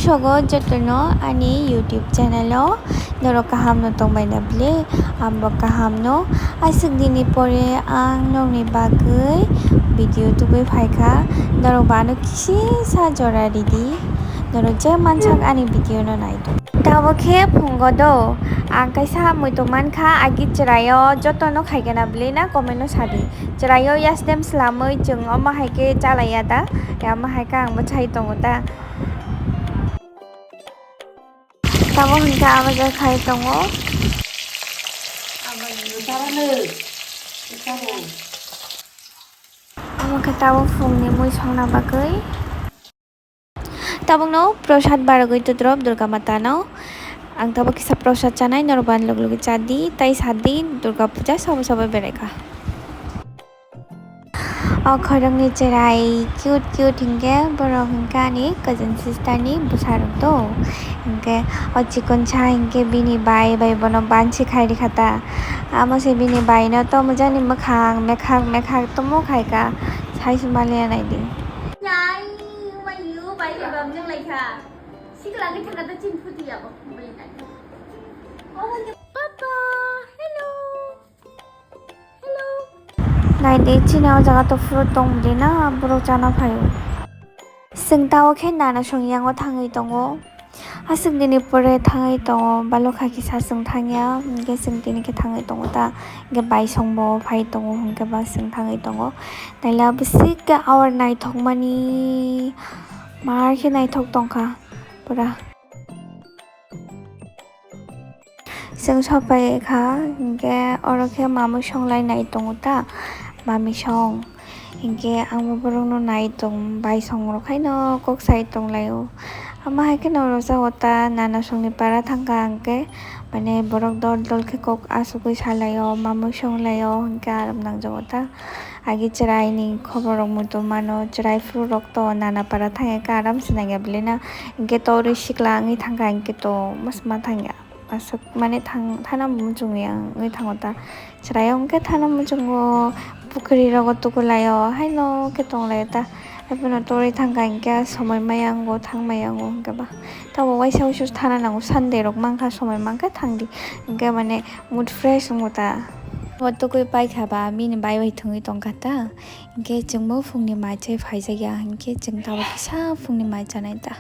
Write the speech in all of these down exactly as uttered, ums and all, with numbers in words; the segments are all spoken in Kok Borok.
Sogo jotono ani YouTube channel o norok kaham no tongbai na bwle? Ang bo kaham no. Aswk dini pore ang nokni bagwi video tubui phaikha. Norok bo ano kisa jora ridi. Norok je mansak ani video no nai. Tabo khe phungo do. Ang kaisa muitu mankha, agi chwraio jotono khaikhe na bwle na comment no sadi. Chwraio yastem swlamwi chwng omo hai khe chalaiya da. Omo hai khe ang bwchai tongo da. Tamo hwnkhe abo je khai tongo. Omo khe tabuk phungni mui songna bagwi. Tabukno prosad barogwi tutrop Durga Matano. Ang tabuk kisa prosad chanai, norok bo ani loge loge chadi, tai sadi Durga Puja sabo sabo beraikha. O khoroknwi chwrai cute cute hinkhe borok hinkhe ani cousin sister ni bwsarok do. Hinkhe o chikonsa hinkhe bini bai bai bono bansi khai rikha ta. Amo se bini bai no tomojani mwkhang mekhak mekhak tomo khaikha, sai se maliya naidi. Chai, why you bai bai bam jang lai kha? Sikla ke thangka ta chin phuti ya bo. Papa, hello. Hello. Nai de chini o jaga to fruit tong de na, borok chana phaio. Chwng tao khe nana song yango thangwi tongo. Aswk dini pore thangwi tongo, balokha kisa chwng thangya, hinkhe chwng tini khe thangwi tongo ta, hinkhe bai song bo phai tongo, hinkhe ba chwng thangwi tongo. Naila bwswk khe awar naithokmani, mar khe naithok tongkha pura. Chwng sopai kha, hinkhe oro khe mamui song lai nai tongo ta, mami song. Hinkhe ang bo borokno nai tong, bai song rok haino kok sai tong lai o. Ama hai kheno oro jago ta nana songni para thangkha hinkhe, mane borok dol dol khe kok asugui sa lai o, mamui song lai o, hinkhe aram nang jago ta. Agi chwraini khobor rok muitu mano, chwrai phuru rok to nana para thangya khe aram se nangya bwlena, hinkhe to oro sikla wngwi thangkha hinkhe to mas ma thangya. Aswk mane thang-, thana muchungya wngwi thango ta. Chwraio hwnkhe thana muchungo, pukhri rogo tukulai o, haino khe tonglaio ta. Haiphano torwi thangkha hinkhe somoi maya wngo, thang maya wngo hinkhe ba. Tabuk waisa waisa thana nango, Sunday rok mankha, somoi mankha thangdi. Hinkhe mane mood fresh wngo ta. Bo tukui paikha ba, bini bai bai thwngwi tongkha ta. Hinkhe chwngbo phungni mai chai phaijakya, hinkhe chwng tabuk kisa phungni mai chanai ta.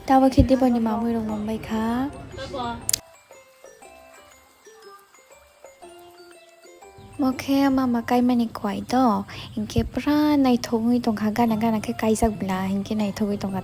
Tabuk khe Diboni mamui rok mangbai kha. Mo khe mama kaimani kwai to, hinkhe pura naithok wngwi tongkha, gana gana khe kaijak bla, hinkhe naithok wngwi tongkha.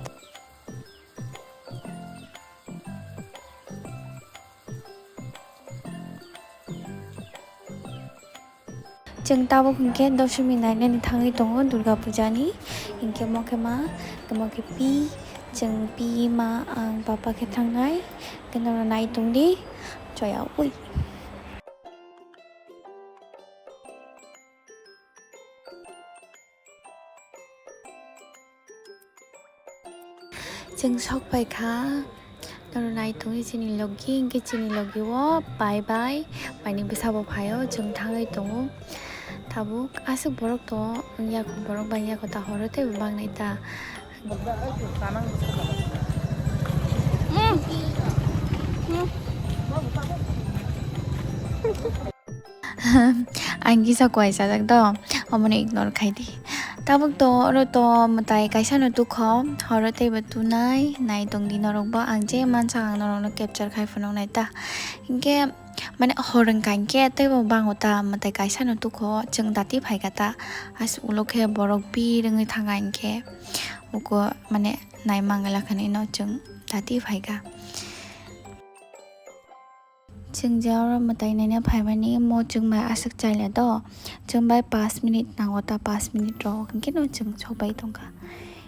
Chwng tabuk hinkhe doshmi nainani thangwi tongo Durga Puja ni, hinkhe mo khe ma, mo khe pi, chwng pi, ma, ang, papa khe thangnai, hinkhe norok nai tongdi, choya ui. Chwng sok pai kha, norok nai tongwi chini logi, hinkhe chini logi o bai bai, baini bwsa bo phai o, chwng thangwi tongo. Tabuk aswk borok tongo, wngya kho borok bai wngya kho ta horo teibo bangnai ta. Ang kisa kuai sajak do, omono ignore khai di. Tabuk to oro to mwtai kaisa no tukho, horo teibo tunai, nai tong di norok bo, ang je mansa ang norok no capture khai phunuk nai ta. Hinkhe mane hor wngkha hinkhe teibo bango ta mwtai kaisa no tukho, chwng dati phai kha ta, aswk ulo khe borok bir wngwi thang kha hinkhe uko mane nai mangala khani no chwng dati phai kha. Chwng je oro mwtai naina phaimani, mo chwng bai aswk chaila do, chwng bai pash minute nango ta, pash minute rok hinkhe no chwng sokbai tongkha.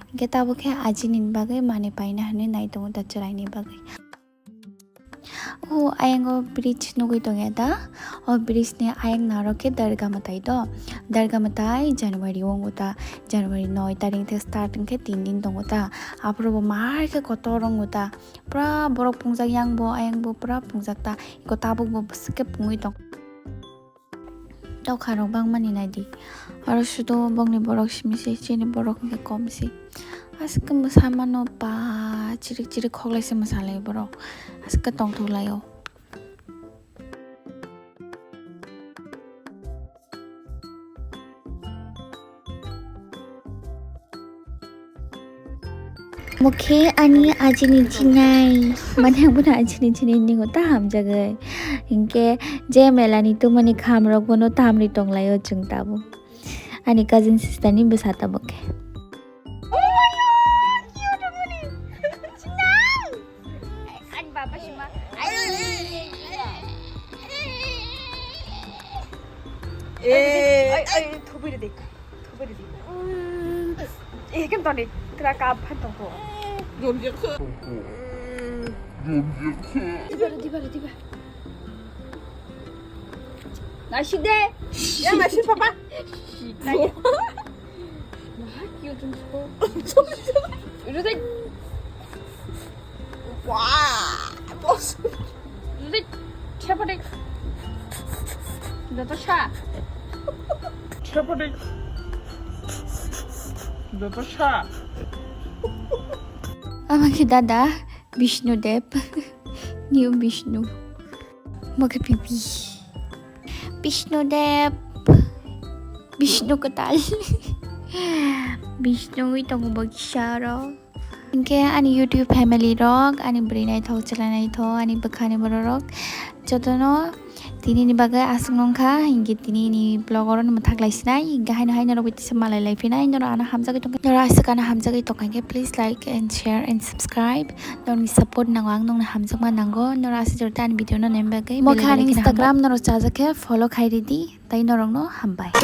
Hinkhe tabuk khe ajini bagwi manwi paina hinwi nai tongo ta chwraini bagwi. O ayang o bridge nugwi tongya ta, o bridge ni ayang narok khe Darga mwtai do, Darga mwtai January o wngo ta, January noi tarik khe start wngkhe tin din tongo ta, aphuru bo mar khe kotor wngo ta. Pura borok pungjak, yang bo ayang bo pura pungjak ta, eko tabuk bo bwswk khe pungwi tong. Yaukha rok bangmani naidi. Oro sudo bongni borok simi se, chini borok hwnkhe kom se. Aske mwsa mano ba chirik chirik khoklai se mwsa lai borok. Aske tongthok lai o. Mokhe ani ajini chinai, mane ang bono ajini chinai ningo ta hamjagwi. Hinkhe je melani tumani khamrok bono tamri tonglaio chwng tabuk. Ani cousin sister ni bwsa tabuk khe. Ani baba sima. Eh, ai, ai, thubui de dik. Thubui de dik. Eh, ken toni. Kra ka phan tong ko. Jon je khe. Jon je khe. Diba, diba, diba. Naisik de. Ya, naisik, papa. Naisik. Nah, cute jeng siko. Udah deh. Wah, bos. Udah deh. Siapa deh? Udah tuh sah. Siapa deh? Udah tuh sah. Ama khe dada Bishnu Dev, new Bishnu. Mokhe pipi. Bishnu Dev, Bishnu kwtal. Bishnu wi tongo bo kisa oro. Hinkhe ani YouTube family rok, ani bwrwi naithok, chwla naithok, ani bwkhani borok rok jotono tinini bagwi aswk nongkha. Hinkhe tinini vlog oro mwthak lai sinai, hinkhe haino haino rok bai tisa malai lai phinai, norok ano hamjagwi tongkha, norok aswk ano hamjagwi tongkha hinkhe please like and share and subscribe. Norokni support nango, ang nokno hamjakma nango. Norok aswk jora tei ani video no naina bagwi. Mokhe ani Instagram norok chajak khe follow khai ridi, tei norokno hambai.